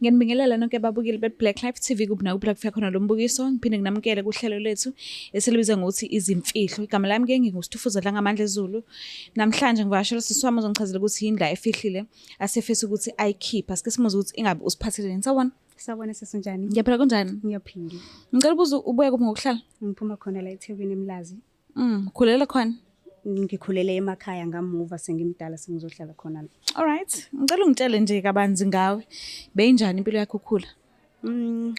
Ngiyanibingelela nonke ababukeli be-Black Life TV kuphi nakuphi la kufika khona lo mbukiso. Ngiphinde nginamukele kuhlelo lethu esilibiza ngokuthi izimfihlo. Igama lami ke nginguSithufuza Dlangamandla Zulu. Namhlanje ngivakashela usisi wami ozongichazela ukuthi yini la efihlile asefisa ukuthi ayikhiphe. Asike simuze ukuthi ingabe usiphatheleni. Sawubona. Sawubona sisi, unjani? Ngiyaphila, kunjani? Ngiyaphila. Ngicela ukubuza, ubuya kuphi ngokuhlala? Ngiphuma khona la eThekwini, eMlazi. Ukhulela khona? Ngikhulele emakhaya, ngamuva sengimdala sengizohlala khona la. Alright. Ngicela ungitshele nje kabanzi ngawe. Beyinjani impilo yakho ukhula?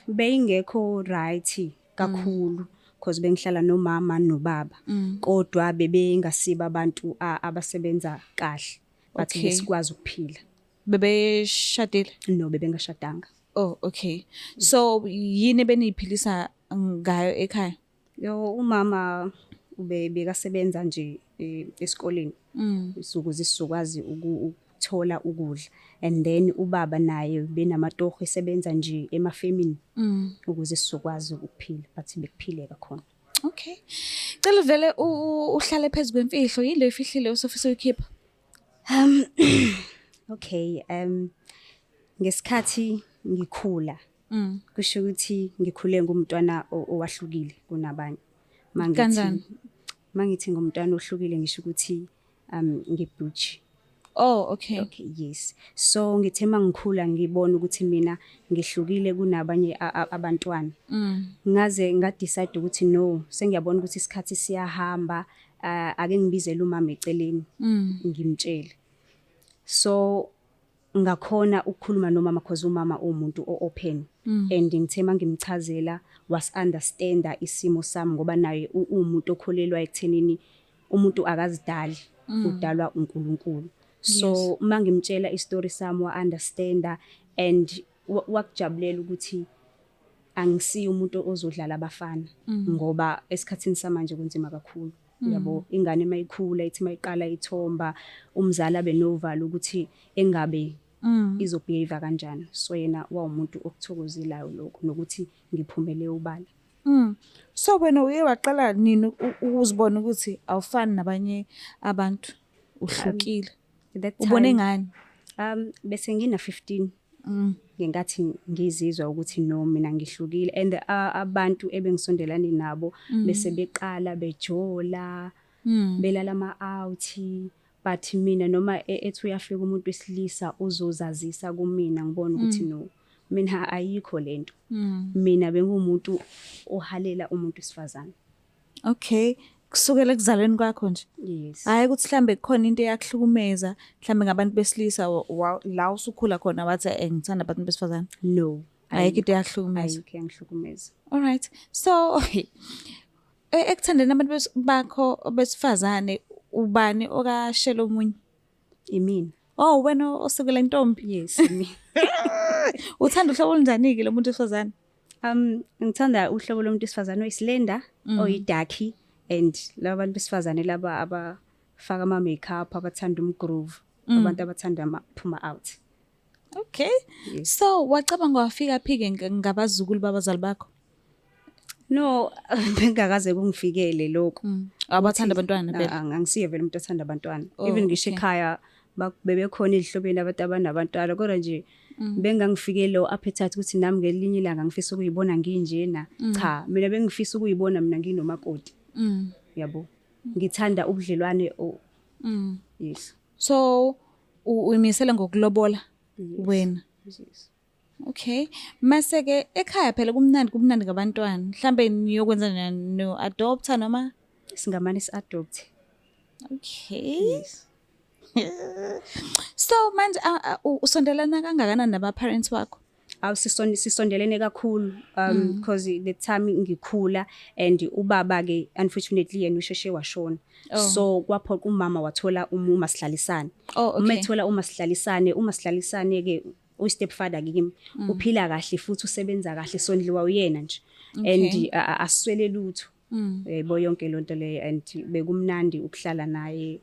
Beyingekho right kakhulu because bengihlala nomama nobaba. Kodwa bebengasiba abantu abasebenza kahle. But besikwazi ukuphila. Bebeshadile? No, bebengashadanga. Oh, okay. So yini ebeniyiphilisa ngayo ekhaya? Yo, umama ube bekasebenza nje esikoleni. Ukuze sizokwazi ukuthola ukudla. And then ubaba naye benamatoho, esebenza nje emafemini ukuze sizokwazi ukuphila, but bekuphileka khona. Okay. Cela vele uhlale phezulu kwemfihlo, yini le oyifihlile osofisa uyikhipha? Okay, ngesikhathi ngikhula, kusho ukuthi ngikhule ngumntwana owahlukile kunabanye. Mangithi Kanjani? Mangithi ngumntwana ohlukile, ngisho ukuthi ngibutch. Oh, okay. Okay, yes. So ngithe mangikhula ngibona ukuthi mina ngihlukile kunabanye abantwana. Ngaze nga decide ukuthi no, sengiyabona ukuthi isikhathi siyahamba, ake ngibizele umama eceleni ngimtshele. So ngakhona ukukhuluma nomama because umama uwumuntu o-open and ngithe mangimchazela was understanda isimo sami, ngoba naye uwumuntu okholelwa ekuthenini umuntu akazidali, udalwa uNkulunkulu. So mangimtshela istory sami wa understanda and wakujabulela ukuthi angisiye umuntu ozodlala abafana, ngoba esikhathini samanje kunzima kakhulu. Yabo, ingane mayikhula ithi mayiqala ithomba, umzali abe novalo ukuthi engabe izobehave kanjani. So yena wawumuntu okuthokozelayo lokho nokuthi ngiphumele ubala. So wena uye waqala nini ukuzibona ukuthi awufani nabanye abantu, uhlukile? That Ubone time, ngani? Bese ngina 15 ngenkathi ngizizwa ukuthi no, mina ngihlukile, and abantu ebengisondelane nabo bese beqala bejola, belala ama out, but mina noma ethi uyafika umuntu wesilisa uzozazisa kumina, ngibona ukuthi no, mina ayikho lento. Mina bengumuntu ohalela umuntu wesifazane. Okay. Kusukela ekuzalweni kwakho nje? Yes. Hayi ukuthi mhlambe kukhona into eyakuhlukumeza mhlambe ngabantu besilisa la usukhula khona wathi, "Ngithanda abantu besifazane." No. Ayikho into eyakuhlukumeza. Ayikho eyangihlukumeza. Alright. So ekuthandeni abantu bakho besifazane, ubani okashela omunye? Imina. Oh, wena osukela intombi. Yes, imina. Uthanda uhlobo olunjani ke lo muntu wesifazane? Ngithanda uhlobo lomuntu wesifazane oyislender, oyidarky, and laba bantu besifazane laba abafaka ama makeup, abathanda umgroove, abantu abathanda amaphuma out. Okay. Yes. So wacabanga wafika phi ke ngabazukulu babazali bakho? No, bengakaze kungifikele lokho. Abathanda abantwana phela. Angisiye vele umuntu othanda abantwana. Oh, Even ngisho okay. ekhaya bebekhona ezihlobeni abantu abanabantwana, kodwa nje bengangifikele lo appetite ukuthi nami ngelinye ilanga ngifisa ukuyibona nginjena. Cha, mina bengifisa ukuyibona mina nginomakoti. Yabo. Ngithanda ubudlelwane o Yes. So uyimisele ngokulobola wena? Yes. Okay. Mase ke ekhaya phela kumnandi, kumnandi ngabantwana. Mhlambe niyokwenza njani, no adopta noma? Singamane si-adopt. Okay. Yes. So manje usondelana kangakanani naba parents wakho? Awu, sisondelene kakhulu because the time ngikhula and ubaba ke unfortunately yena usheshe washona. Oh. So kwaphoqa umama wathola uma sihlalisane. Oh, okay. Uma ethola uma sihlalisane ke, uyi stepfather kimi, uphila kahle futhi usebenza kahle, sondliwa uyena nje and aswele lutho. Yebo, yonke lonto leyo, and bekumnandi ukuhlala naye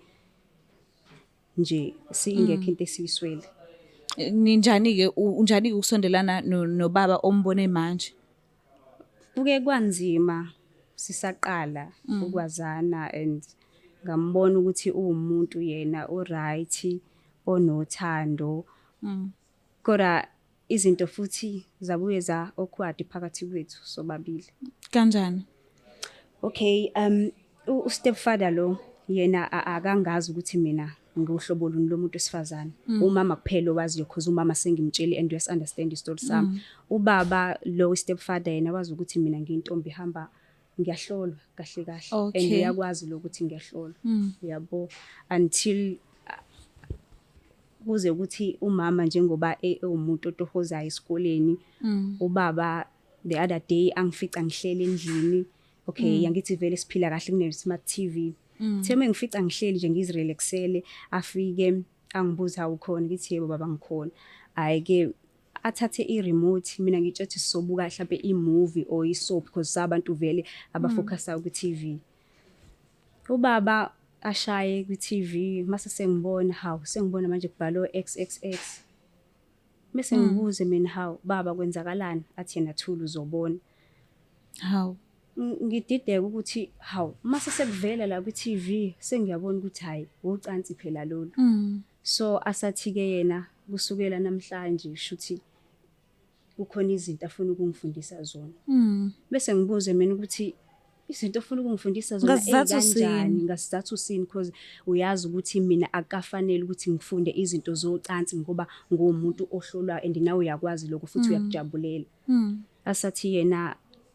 nje, singekho into esiyiswele. Ninjani ke, unjani ke ukusondelana nobaba ombone manje? Kuke kwanzima sisaqala ukwazana and ngambona ukuthi uwumuntu yena o-right, onothando. Kodwa Izinto futhi zabuye za awkward phakathi kwethu sobabili. Kanjani? Okay, u-stepfather lo yena akangazi ukuthi mina nguhlobo luni lomuntu wesifazane. Umama kuphela owaziyo, cause umama sengimtshele and uyas understand istory sami. Ubaba lo, stepfather, yena wazi ukuthi mina ngiyintombi ihamba ngiyahlolwa kahle kahle and uyakwazi lokuthi ngiyahlolwa. Uyabo, until kuze ukuthi umama, njengoba ewumuntu otohozayo esikoleni, ubaba the other day angifica ngihleli endlini. Okay, angithi vele siphila kahle kune smart TV. Uthe mengifica ngihleli nje ngizirelaxele, afike angibuza, "Awukhona?" Ngithi, "Yebo baba, ngikhona." Hayi ke, athathe i-remote, mina ngitshe ukuthi sizobuka mhlambe i-movie or i-soap, because sabantu vele abafocusayo ku-TV. Ubaba ashaye kwi-TV, mase sengibona, hawu, sengibona manje kubhalwe XXX. Bese ngibuze mina, "Hawu baba, kwenzakalani?" Athi yena, "Thula, uzobona." Hawu. Ngidideka ukuthi hawu, mase sekuvela la kwi-TV sengiyabona ukuthi hayi, ucansi phela lolu. So asathi ke yena kusukela namhlanje shuthi kukhona izinto afuna ukungifundisa zona. Bese ngibuze mina ukuthi izinto ofuna ukungifundisa zona Ngasizathu ey'kanjani? sini? Ngasizathu sini? Because uyazi ukuthi mina akukafanele ukuthi ngifunde izinto zocansi ngoba nguwumuntu ohlolwayo, and nawe uyakwazi lokho futhi uyakujabulela. Asathi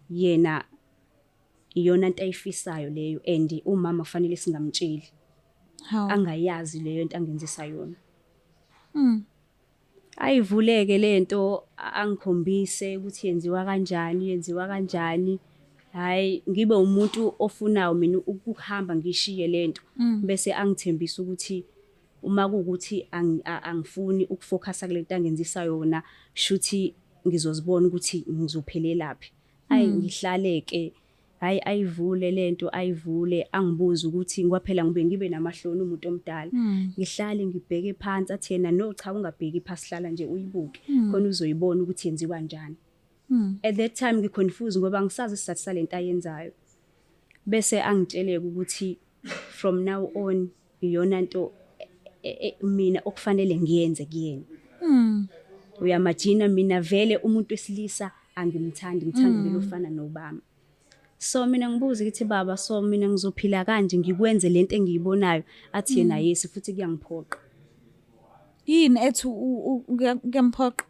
yena iyona into ayifisayo leyo, and umama kufanele singamtsheli, angayazi leyo nto angenzisa yona. Ayivuleke lento, angikhombise ukuthi yenziwa kanjani, yenziwa kanjani. Hhayi, ngibe umuntu ofunayo mina ukuhamba ngishiye lento, bese angithembisa ukuthi uma kuwukuthi angifuni ukufocusa kule nto angenzisa yona, shuthi ngizozibona ukuthi ngizophelelaphi. Ayi, ngihlale-ke, hhayi, ayivule lento, ayivule, angibuze ukuthi, ngoba phela ngibuye ngibe namahloni, umuntu omdala. Ngihlale ngibheke phansi, athi yena, "No, cha, ungabheki phasi, hlala nje uyibuke khona uzoyibona ukuthi yenziwa kanjani." At that time ngi-confused ngoba angisazi isizathu salento ayenzayo. Bese angitshele-ke ukuthi from now on iyona nto mina okufanele ngiyenze kuyena. Uyamajina, mina vele umuntu wesilisa angimthandi, ngithanda vele ofana nobaba. So mina ngibuze ngithi, "Baba, so mina ngizophila kanje ngikwenze lento engiyibonayo?" Athi yena, "Yes, futhi kuyangiphoqa." Yini ethi kuyamphoqa?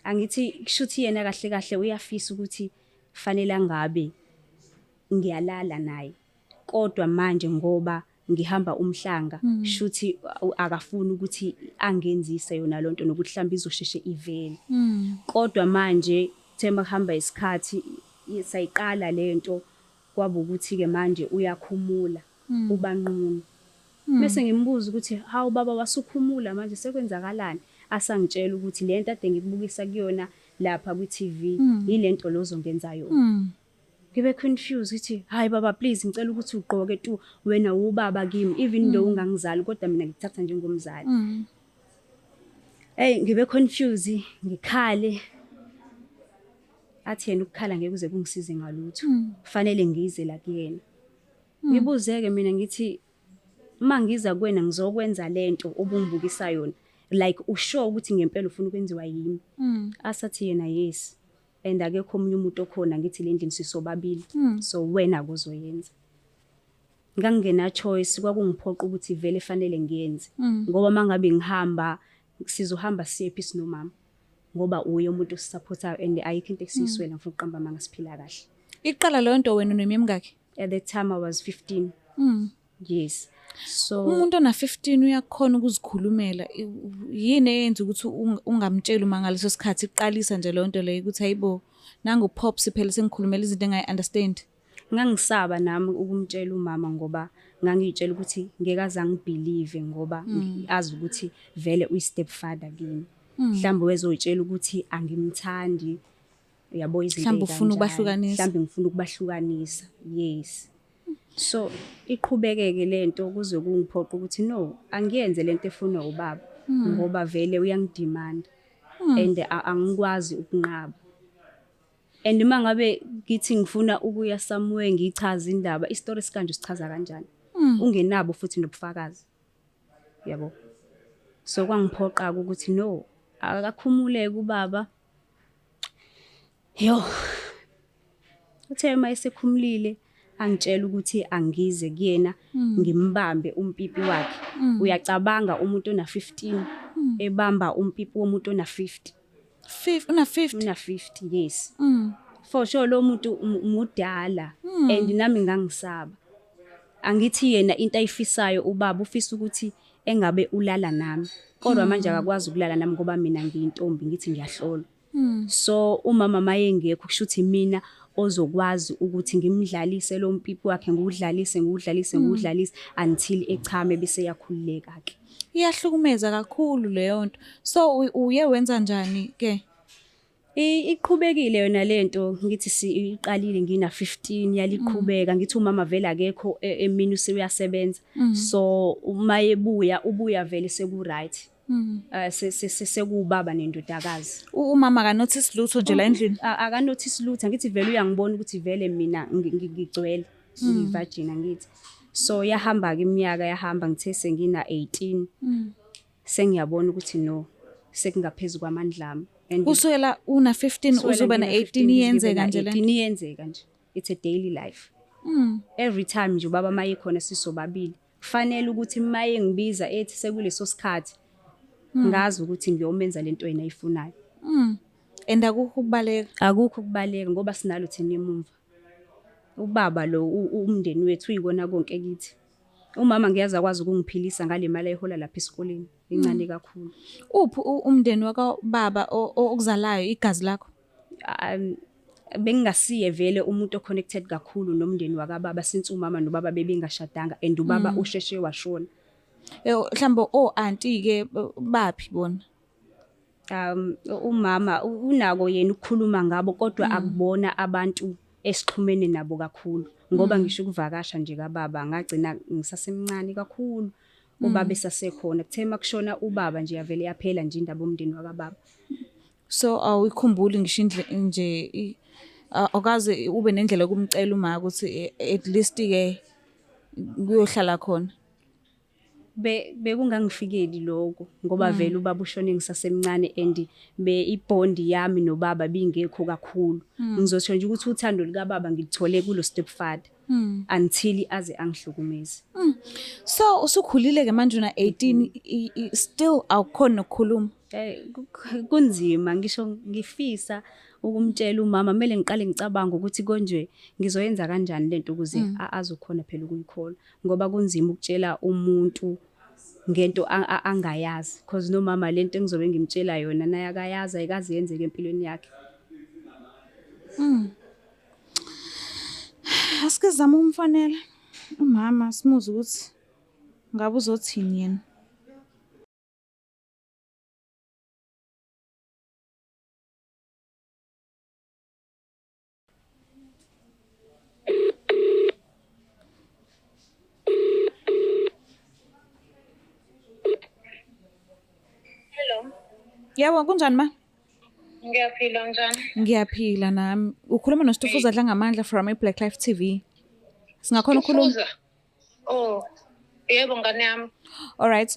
Angithi kushuthi yena kahle kahle uyafisa ukuthi fanele angabe ngiyalala naye. Kodwa manje ngoba ngihamba umhlanga, shuthi akafuni ukuthi angenzise yona lonto nokuthi mhlawumbe izosheshe ivele. Kodwa manje kuthe makuhamba isikhathi sayiqala lento, kwaba ukuthi-ke manje uyakhumula, uba nqunu. Bese ngimbuza ukuthi, "Hawu baba, wasukhumula manje, sekwenzakalani?" Asangitshela ukuthi lento ade ngikubukisa kuyona lapha kwi-TV yilento lo ozongenza yona. Ngibe confused, ngithi, "Hayi baba, please, ngicela ukuthi ugqoke tu, wena ubaba kimi, even though ungangizali kodwa mina ngikuthatha njengomzali." Hey, ngibe confused, ngikhale. Athi yena ukukhala ngeke kuze kungisize ngalutho. Kufanele ngize la kuyena. Ngibuzeke mina ngithi, "Uma ngiza kuwena ngizokwenza lento obungibukisa yona, like usure ukuthi ngempela ufuna ukwenziwa yimi?" Asathi yena, "Yes. And akekho omunye umuntu okhona, ngithi le ndlini sisobabili. So wena kuzoyenza." Ngangingena choice, kwakungiphoqa ukuthi vele fanele ngiyenze. Ngoba mangabe ngihamba, sizohamba siyephi sinomama? Ngoba uye umuntu osupportayo and ayikho into esiyiswela, ngifuna ukuqamba amanga, siphila kahle. Iqala leyo nto wena uneminyaka? At that time I was 15. Yes. So Umuntu ona 15 uyakhona ukuzikhulumela. Yini eyenza ukuthi ungamtsheli uma ngaleso sikhathi iqalisa nje leyo nto leyo ukuthi hayibo, nangu pops phela sengikhulumela izinto engayi understand? Ngangisaba nami ukumtshela umama ngoba ngangiyitshela ukuthi ngeke aze angibelieve, ngoba azi ukuthi vele uyi stepfather kimi. Mhlawumbe wezoyitshela ukuthi angimthandi, uyabo, izinto Mhlawumbe ufuna ey'kanjalo. ukubahlukanisa. Mhlawumbe ngifuna ukubahlukanisa, yes. So iqhubekeke lento kuze kungiphoqa ukuthi no, angiyenze lento efunwa ubaba ngoba vele uyangidemand and angikwazi ukunqaba. And uma ngabe ngithi ngifuna ukuya somewhere ngichaze indaba, isitori esikanje usichaza kanjani? Ungenabo futhi nobufakazi. Yabo. So kwangiphoqa ukuthi no, akakhumuleke ubaba. Yo. Uthe uma esekhumulile angitshela ukuthi angize kuyena ngimbambe umpipi wakhe. Uyacabanga umuntu ona 15 ebamba umpipi womuntu ona 50. 50 una 50. Una 50, yes. For sure lo muntu mudala and nami ngangisaba. Angithi yena into ayifisayo ubaba ufisa ukuthi engabe ulala nami. Kodwa manje akakwazi ukulala nami ngoba mina ngiyintombi, ngithi ngiyahlolwa. So umama mayengekho kusho ukuthi mina ozokwazi ukuthi ngimdlalise lo mpipi wakhe, ngiwudlalise ngiwudlalise ngiwudlalise until echame bese yakhululeka ke. Iyahlukumeza kakhulu leyo nto. So uye wenza njani ke? Iqhubekile yona lento, ngithi iqalile ngina 15, yaliqhubeka. Ngithi umama vele akekho emini, useyasebenza, so uma ebuya ubuya vele seku right, sekuwubaba nendodakazi. Umama akanothisi lutho nje la endlini. Akanothisi lutho, ngithi vele uyangibona ukuthi vele mina ngigcwele, ngiyi-virgin angithi. So yahamba ke iminyaka, yahamba, ngithe sengina 18 sengiyabona ukuthi no, sekungaphezulu kwamandla ami and Kusukela una 15 kusukela uzoba na ngina 18 15 iyenzeka ngibe nje na le. 18 iyenzeka nje, it's a daily life. Every time nje ubaba maye khona sisobabili, kufanele ukuthi maye ngibiza ethi sekuleso sikhathi, ngazi ukuthi ngiyomenza lento yena ayifunayo. And akukho ukubaleka. Akukho ukubaleka ngoba sinalo thina emumva. Ubaba lo umndeni wethu uyikona konke kithi. Umama ngiyazi akwazi ukungiphilisa ngale mali ayihola lapha esikoleni, incane kakhulu. Uphi umndeni wakababa okuzalayo, igazi lakho? Bengingasiye vele umuntu o-connected kakhulu nomndeni wakababa since umama nobaba bebengashadanga and ubaba usheshe washona. Mhlawumbe o-auntie ke baphi bona? Umama unako yena ukukhuluma ngabo, kodwa akubona abantu esixhumene nabo kakhulu, ngoba ngisho ukuvakasha nje kababa ngagcina ngisasemncane kakhulu, ubaba esasekhona. Kuthe makushona ubaba nje yavele yaphela nje indaba yomndeni wakababa. So awuyikhumbuli ngisho nje awukaze ube nendlela yokumcela uma ukuthi at least ke kuyohlala khona? Bekungangifikeli lokho ngoba vele ubaba ushone ngisasemncane and be i-bond yami nobaba bingekho kakhulu. Ngizosho nje ukuthi uthando likababa ngilithole kulo stepfather until aze angihlukumeze. So usukhulile ke manje, una 18, still awukhoni nokukhuluma. Kunzima ngisho ngifisa ukumtshela umama, kumele ngiqale ngicabanga ukuthi konje ngizoyenza kanjani lento ukuze azokhona phela ukuyikholwa, ngoba kunzima ukutshela umuntu ngento angayazi, because nomama lento engizobe ngimtshela yona naye akayazi, ayikaze yenzeke empilweni yakhe. Asike sizame ukumfonela umama, simuze ukuthi ngabe uzothini yena. Hello. Yebo, kunjani ma? Ngiyaphila, njani? Ngiyaphila nami. Ukhuluma noStufuza Dlangamandla from iBlack Life TV. Singakhona ukukhuluma? Stufuza. Oh, yebo ngane yami. Alright,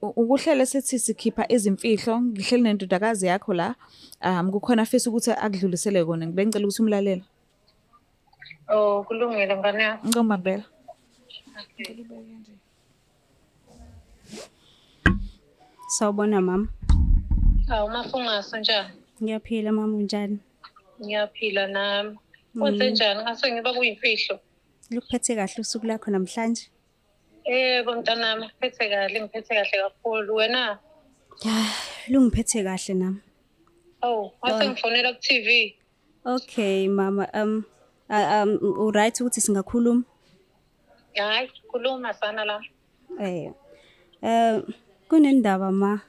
ukuhlela sithi sikhipha izimfihlo, ngihleli nendodakazi yakho la. Kukhona afisa ukuthi akudlulisele kona. Ngibengicela ukuthi umlalele. Oh, kulungile ngane yami. Ngicela bela. Okay. Sawubona mama. Awu mafungasi, njani? Ngiyaphila mama, unjani? Ngiyaphila nami. Wenze njani? Ngase ngiba kuyimfihlo. Lukuphethe kahle usuku lakho namhlanje? Yebo mntanami, ngiphethe kahle, ngiphethe kahle kakhulu. Wena? Ya, lungiphethe kahle nami. Oh, ngase ngifonela ku TV. Okay mama, u-right ukuthi singakhuluma? Hayi, khuluma sana la. Eh kunendaba ma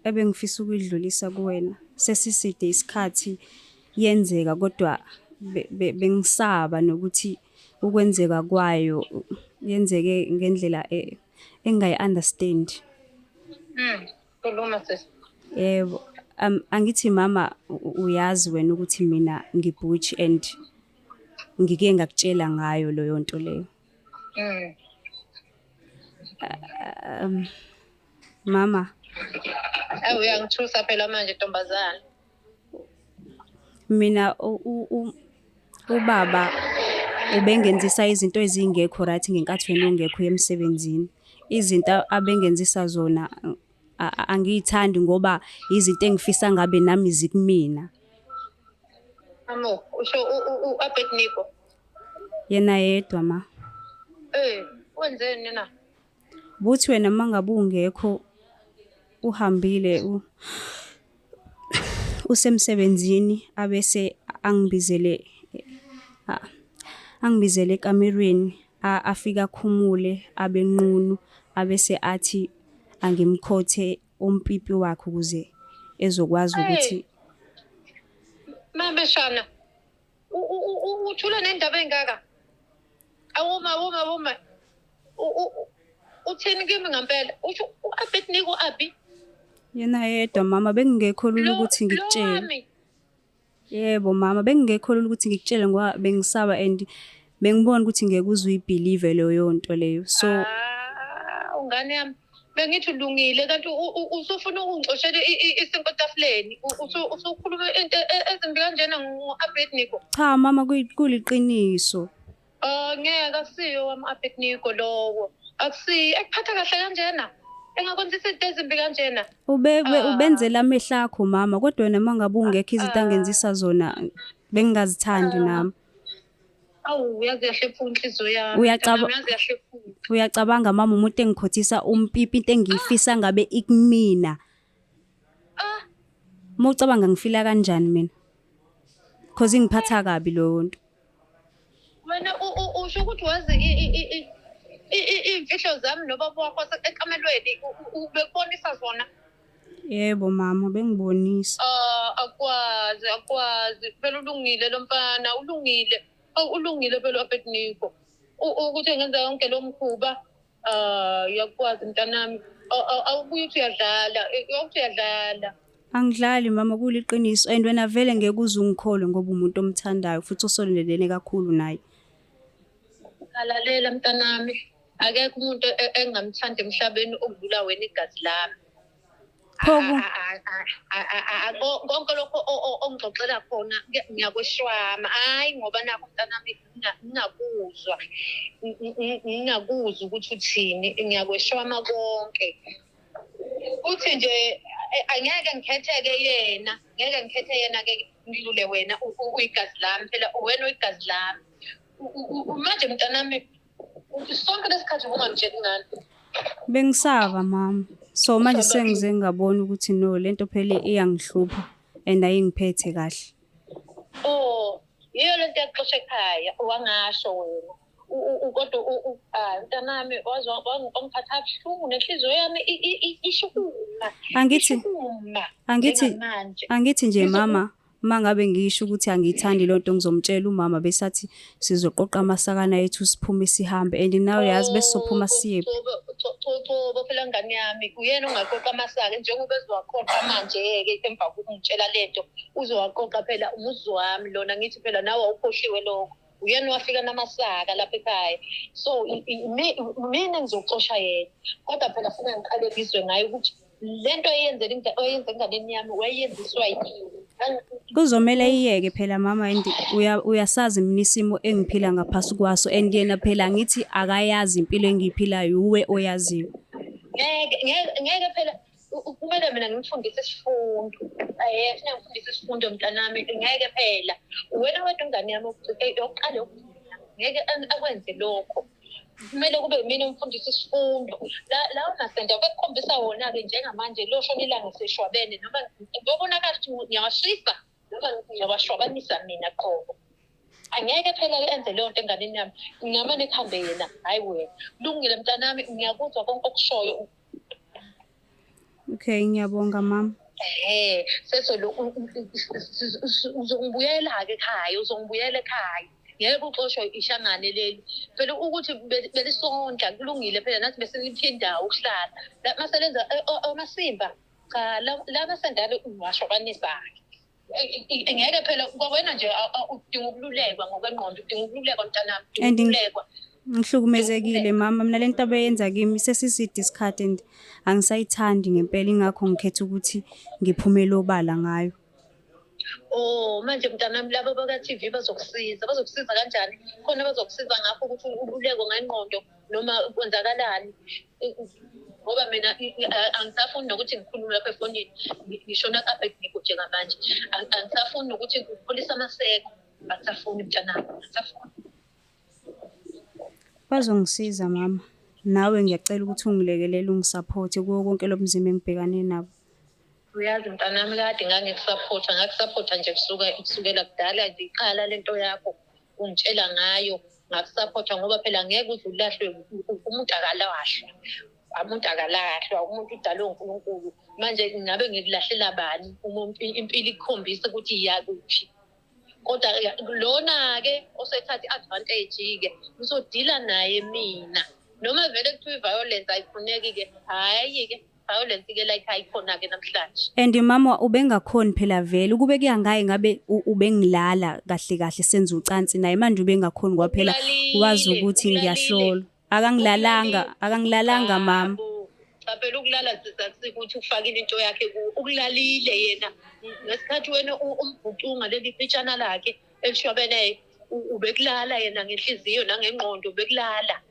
ebengifisa ukuyidlulisa kuwena. Sesiside isikhathi yenzeka, kodwa bengisaba nokuthi ukwenzeka kwayo yenzeke ngendlela engayi-understand. Khuluma sis. Yebo, angithi mama uyazi wena ukuthi mina ngi-butch and ngike ngakutshela ngayo leyo nto leyo. Mama, Awu, uyangithusa phela manje ntombazana. Mina ubaba ubengenzisa izinto ezingekho right ngenkathi wena ungekho uye emsebenzini. Izinto abengenzisa zona angiyithandi ngoba izinto engifisa ngabe nami zikumina. Amo, usho u-Abednego. Yena yedwa ma. Eh, wenzeni na? Buthi wena uma ngabe ungekho uhambile usemsebenzini abese angibizele angibizele ekamerweni afike akhumule abenqunu abese athi angimkhothe umpipi wakhe ukuze ezokwazi ukuthi Mame shana. Uthula nendaba engaka. Awuma awuma awuma. Uthini kimi ngempela? Usho u-Abednego Abi? Yena yedwa mama bekungekho lula ukuthi ngikutshele. Yebo mama bekungekho lula ukuthi ngikutshele ngoba bengisaba and bengibona ukuthi ngeke uze uyibhilive leyo nto leyo. So ah, ungane yami bengithi ulungile kanti usufuna ukungixoshela isinkwa etafuleni usukhuluma into ezimbi kanjena ngo-Abednego. Cha mama kuliqiniso. Ah ngeke akusiyo wami Abednego lowo. Akusiyo ekuphatha kahle kanjena. Engakwenza izinto ezimbi kanjena. Ube ah. ubenzela amehlo akho mama kodwa wena mangabe ungekho izinto ah. angenzisa zona bengingazithandi nami. Awu yaze yahlephuka inhliziyo yami. Uyacaba yaze yahlephuka. Uyacabanga mama umuntu engikhothisa umpipi into engiyifisa ngabe ikumina. Ah. Uma ucabanga ngifila kanjani mina? Cause ingiphatha kabi leyo nto. Wena usho ukuthi wazi iy'mfihlo zami nobaba wakho ekamelweni ubekubonisa zona? Yebo mama bengibonisa. Ah akwazi akwazi phela ulungile lo mfana ulungile. Ulungile phela u-Abednego. Ukuthi engenza yonke lo mkhuba ah uyakwazi mntanami. Awubuye uthi uyadlala, uthi uyadlala. Angidlali mama kuliqiniso and wena vele ngeke uze ungikholwe ngoba umuntu omthandayo futhi osondelene kakhulu naye. Alalela mntanami, akekho umuntu engingamthanda emhlabeni okudlula wena igazi lami. Pho konke lokho ongixoxela khona ngiyakweshwama hhayi ngoba nakho mntanami ngingakuzwa ngingakuzwa ukuthi uthini ngiyakweshwama konke uthi nje angeke ngikhetheke yena ngeke ngikhethe yena-ke ngidlule wena uyigazi lami phela wena uyigazi lami manje mntanami sonke lesikhathi ubungangitsheli ngani Bengisaba mama. So manje sengize ngabona ukuthi no lento phela iyangihlupha and ayingiphethe kahle. Oh, yiyo lento yakuxosha ekhaya wangasho wena. Kodwa ah mntanami waze wangiphatha kabuhlungu nenhliziyo yami ishukuma. Angithi angithi angithi nje mama Uma ngabe ngisho ukuthi angiyithandi loo nto ngizomtshela umama bese athi sizoqoqa amasakana ethu siphume sihambe and nawe yazi besizophuma siyephi. Cobo phela ngane yami uyena ongaqoqa amasaka njengoba ezowaqoqa manje-ke emva kokungitshela le nto uzowaqoqa phela umuzi wami lona ngithi phela nawe awukhohliwe lokho uyena owafika namasaka lapha ekhaya so mina ngizoxosha yena kodwa phela funa ngiqale ngizwe ngaye ukuthi le nto eyenzela oyenza enganeni yami wayeyenziswa yini Kuzomele iyeke phela mama and uyasazi mina isimo engiphila ngaphasi kwaso and yena phela ngithi akayazi impilo engiyiphilayo uwe oyaziyo. Ngeke ngeke ngeke phela kumele mina ngimfundise isifundo. Eh funa ngifundise isifundo mntanami ngeke phela. Wena wedwa ingane yami yokuqala yokugcina ngeke akwenze lokho. Kumele kube yimina umfundisa isifundo. Lawo masende bekukhombisa wona-ke njengamanje loshona ilanga seshwabene noma ngiyobonakala ukuthi ngiyawashisa noma ngiyawashwabanisa mina qobo. Angeke phela enze leyo nto enganeni yami. Ngingamane kuhambe yena, hhayi wena. Kulungile mntanami, ngiyakuzwa konke okushoyo. Okay, ngiyabonga mama. Ehhe, seso lo uzongibuyela-ke ekhaya, uzongibuyela ekhaya. Ngeke uxoshwe ishangane leli. Phela ukuthi belisondla kulungile phela nathi besiliphi indawo ukuhlala. Maselenza amasimba, cha la masendalo ungiwashwabanisa-ke. Ngeke phela kwawena nje udinga ukululekwa ngokwengqondo, udinga ukululekwa mntanami, udinga ukululekwa. Ngihlukumezekile mama, mina lento abeyenza kimi sesiside isikhathi and angisayithandi ngempela ingakho ngikhetha ukuthi ngiphumele obala ngayo. Oh, manje mntanami, laba baka-TV bazokusiza. Bazokusiza kanjani? Khona bazokusiza ngakho ukuthi ululeko ngengqondo noma kwenzakalani? Ngoba mina angisafuni nokuthi ngikhulume lapha efonini, ngishona ka-Abednego njengamanje. Angisafuni nokuthi ngipholise amaseko. Angisafuni mntanami, angisafuni. Bazongisiza mama. Nawe ngiyacela ukuthi ungilekelele, ungi-support kuwo konke lo bunzima engibhekane nabo. Uyazi mntanami, kade ngangikusaphotha, ngakusaphotha nje kusuka kusukela kudala nje iqala lento yakho ungitshela ngayo, ngakusaphotha ngoba phela ngeke uze ulahlwe. Umuntu akalahlwa, umuntu akalahlwa, umuntu udalwe uNkulunkulu. Manje ngabe ngikulahlela bani uma impilo ikukhombisa ukuthi iyakuphi? Kodwa lona-ke osethatha i-advantage-ke, ngizodila naye mina. Noma vele kuthiwa i-violence ayifuneki-ke, hhayi-ke, violence-ke la ekhaya ikhona-ke namhlanje. And mama, ubengakhoni phela vele ukube kuya ngaye, ngabe ubengilala kahle kahle, senza ucansi naye. Manje ubengakhoni kwaphela, wazi Ukulalile, ukuthi ukulalile. ngiyahlolwa. Akangilalanga, akangilalanga mama. Yabo. Cha, phela ukulala sisasikuthi ufakile into yakhe kuwo. Ukulalile yena ngesikhathi wena umbhucunga leli pitshana lakhe elishwabeneyo, ubekulala yena ngenhliziyo nangengqondo, ubekulala.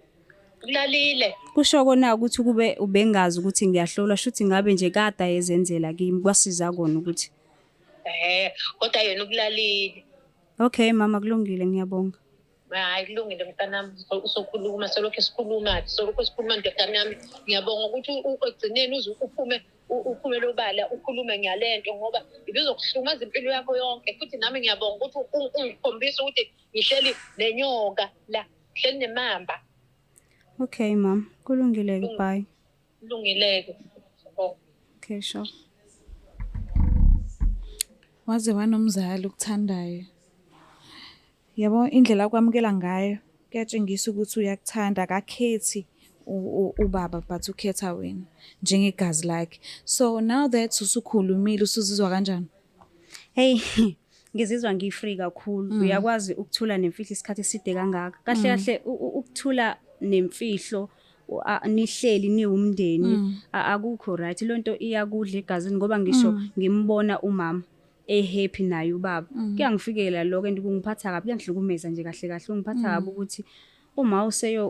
Ukulalile. Kusho kona ukuthi kube ubengazi ukuthi ngiyahlolwa, shuthi ngabe nje kade ayezenzela kimi, kwasiza kona ukuthi Kodwa yena ukulalile. Okay mama, kulungile, ngiyabonga. Hayi, kulungile mntanami, usokhuluma, solokhu sikhuluma, solokhu sikhuluma, ndodana yami. Ngiyabonga ukuthi ekugcineni uze uphume lobala, ukhulume ngalento, ngoba ibizokuhlumaza impilo yakho yonke. Futhi nami ngiyabonga ukuthi ungikhombisa ukuthi ngihleli nenyoka la, ngihleli nemamba. Okay mama, kulungile-ke, bye. Kulungile-ke. Oh. Okay, sure. Waze wanomzali ukuthandayo. Yabo, indlela akwamukela ngayo kuyatshengisa ukuthi uyakuthanda, akakhethi ubaba but ukhetha wena njengegazi lakhe. So now that usukhulumile, usuzizwa kanjani? Hey, ngizizwa ngi-free kakhulu. Uyakwazi ukuthula nemfihlo isikhathi eside kangaka. Kahle kahle ukuthula nemfihlo nihleli niwumndeni, akukho right. Lonto iyakudla egazini, ngoba ngisho ngimbona umama e-happy naye ubaba, kuyangifikela lokho and kungiphatha kabi, kuyangihlukumeza nje kahle kahle. Kungiphatha kabi ukuthi uma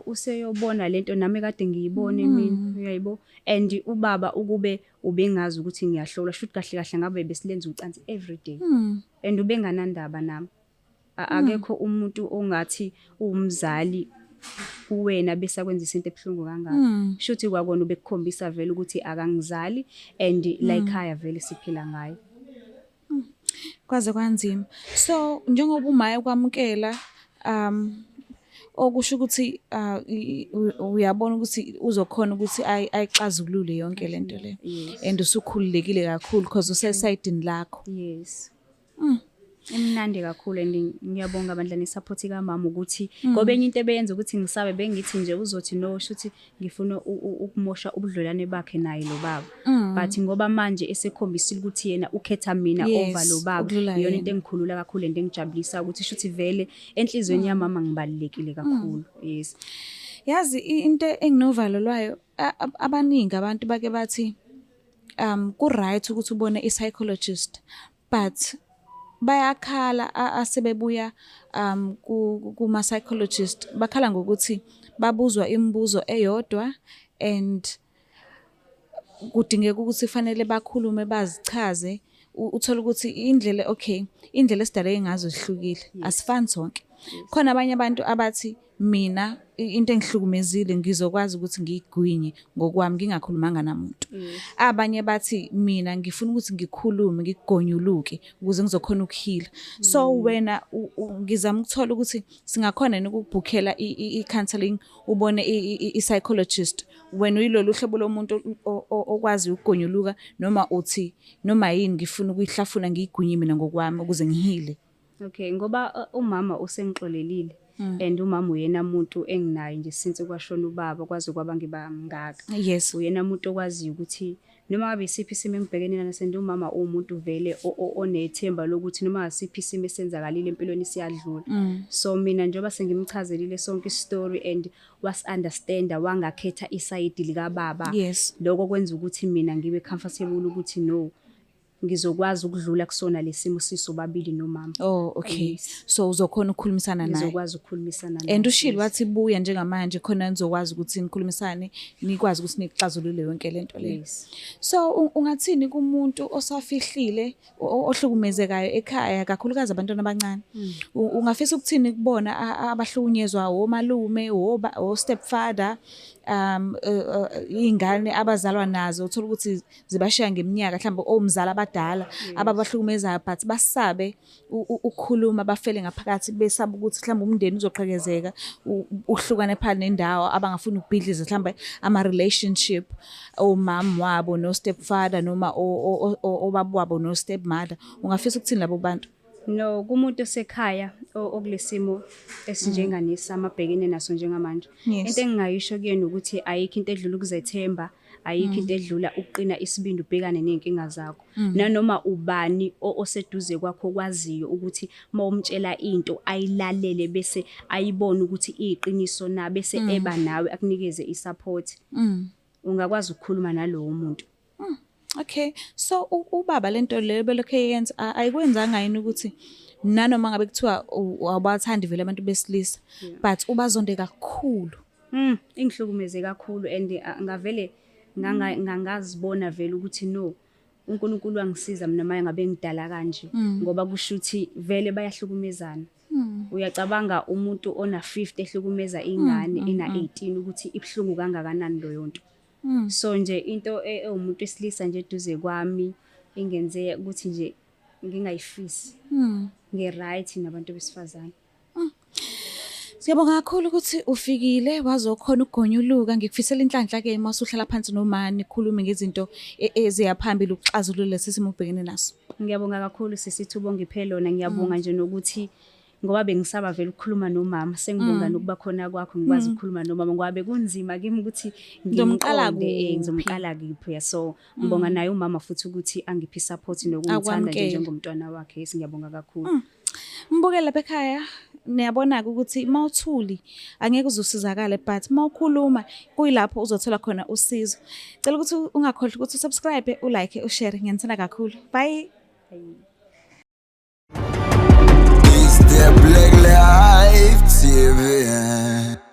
useyobona lento nami kade ngiyibone mina, uyayibo? And ubaba ukube ubengazi ukuthi ngiyahlolwa, shuthi kahle kahle ngabe besilenza ucansi every day and ubenganandaba nami. Akekho umuntu ongathi uwumzali kuwena bese akwenzisa into ebuhlungu kangaka. Shuthi kwakona ubekukhombisa vele ukuthi akangizali and la ekhaya vele siphila ngayo. Kwaze kwanzima. So njengoba umaya kwamukela, okusho ukuthi uyabona ukuthi uzokhona ukuthi ayixazulule yonke lento le. Yes. And usukhululekile kakhulu because usesayidini lakho. Yes. Imnandi kakhulu and ngiyabonga bandla ne-support kamama, ukuthi ngoba enye into ebeyenza ukuthi ngisabe, bengithi nje uzothi no, shuthi ngifuna ukumosha ubudlelwane bakhe naye lo baba, but ngoba manje esekhombisile ukuthi yena ukhetha mina over lo baba, ukudlula iyona into yena. engikhulula kakhulu and engijabulisa, ukuthi shuthi vele enhliziyweni yamama ngibalulekile kakhulu, yes. Yazi, into enginovalo lwayo, abaningi abantu bake bathi ku right ukuthi ubone i-psychologist, but bayakhala asebebuya kuma psychologist, bakhala ngokuthi babuzwa imibuzo eyodwa and kudingeka ukuthi fanele bakhulume, bazichaze. Uthole ukuthi indlela, okay, indlela esidaleke ngazo zihlukile, asifani sonke. Khona abanye abantu abathi mina into engihlukumezile ngizokwazi ukuthi ngiyigwinye ngokwami ngingakhulumanga namuntu. Abanye bathi mina ngifuna ukuthi ngikhulume, ngikugonyuluke ukuze ngizokhona ukuheala. So wena ngizama ukuthola ukuthi singakhona yini ukukubhukhela i-counselling, ubone i-psychologist. Wena uyilolu hlobo lomuntu okwazi ukugonyuluka, noma uthi noma yini ngifuna ukuyihlafuna, ngiyigwinye mina ngokwami ukuze ngiheale? Okay, ngoba umama usengixolelile and umama uyena muntu enginaye nje since kwashona ubaba kwaze kwaba ngiba ngaka. Uyena muntu okwaziyo ukuthi noma ngabe isiphi isimo engibhekene naso, and umama uwumuntu vele onethemba lokuthi noma ngasiphi isimo esenzakalile empilweni siyadlula. So mina njengoba sengimchazelile sonke i-story and was-understanda, wangakhetha isayidi likababa. Lokho kwenza ukuthi mina ngibe comfortable ukuthi no. Ngizokwazi ukudlula kusona lesimo sisobabili nomama. Oh, okay. Yes. So uzokhona ukukhulumisana naye. Ngizokwazi ukukhulumisana naye. And ushilo Yes. wathi buya njengamanje khona nizokwazi ukuthi nikhulumisane, nikwazi ukuthi nixazulule yonke lento le. Yes. So ungathini kumuntu osafihlile ohlukumezekayo ekhaya, kakhulukazi abantwana abancane? Ungafisa ukuthini kubona abahlukunyezwa omalume, oba o stepfather, iy'ngane abazalwa nazo, uthola ukuthi zibashiya ngeminyaka, mhlawumbe omzala abadala ababahlukumezayo, but basabe ukukhuluma, bafele ngaphakathi, besaba ukuthi mhlawumbe umndeni uzoqhekezeka, uhlukane phakathi nendawo, abangafuni ukubhidliza mhlawumbe ama-relationship omama wabo no-stepfather noma obaba wabo no-stepmother. Ungafisa ukuthini labo bantu? No, kumuntu osekhaya okulesimo esinjenganesi abhekene naso njengamanje. Into engingayisho kuyena ukuthi ayikho into edlula ukuzethemba, ayikho into edlula ukuqina isibindi ubhekane ney'nkinga zakho. Nanoma ubani oseduze kwakho okwaziyo ukuthi mawumtshela into ayilalele bese ayibone ukuthi iyiqiniso na, bese eba nawe akunikeze i-support. Ungakwazi ukukhuluma nalowo muntu. Okay. So ubaba lento leyo belokhu eyenza ayikwenzanga yini ukuthi nanoma ngabe kuthiwa awubathandi vele abantu besilisa, but ubazonde kakhulu? Ingihlukumeze kakhulu and ngavele ngangazibona vele ukuthi no, uNkulunkulu wangisiza mina maye ngabe ngidala kanje, ngoba kusho ukuthi vele bayahlukumezana. Uyacabanga umuntu ona 50 ehlukumeza ingane ena 18, ukuthi ibhlungu kangakanani leyo nto. So nje into ewumuntu wesilisa nje eduze kwami ingenze ukuthi nje ngingayifisi. Ngi-right nabantu besifazane. Siyabonga kakhulu ukuthi ufikile wazokhona ukugonyuluka. Ngikufisela inhlanhla ke uma usuhlala phansi nomani khulume ngezinto eziya phambili ukuxazulula lesi simo obhekene naso. Ngiyabonga kakhulu sisi ithuba ongiphe lona. Ngiyabonga nje nokuthi ngoba bengisaba vele ukukhuluma nomama, sengibonga nokuba khona kwakho ngikwazi ukukhuluma nomama, ngoba bekunzima kimi ukuthi Ngizomqala ngimqonde, kuphi? Ngizomqala kiphi. So ngibonga naye umama futhi ukuthi angiphe support nokungithanda nje Akwamukele. njengomntwana wakhe. Yes, ngiyabonga kakhulu. Mbukeli lapha ekhaya, niyabona-ke ukuthi mawuthuli angeke uze usizakale, but mawukhuluma kuyilapho uzothola khona usizo. Cela ukuthi ungakhohlwa ukuthi usubscribe, ulike, ushare. Ngiyanithanda kakhulu. Bye. It's the Black Life TV.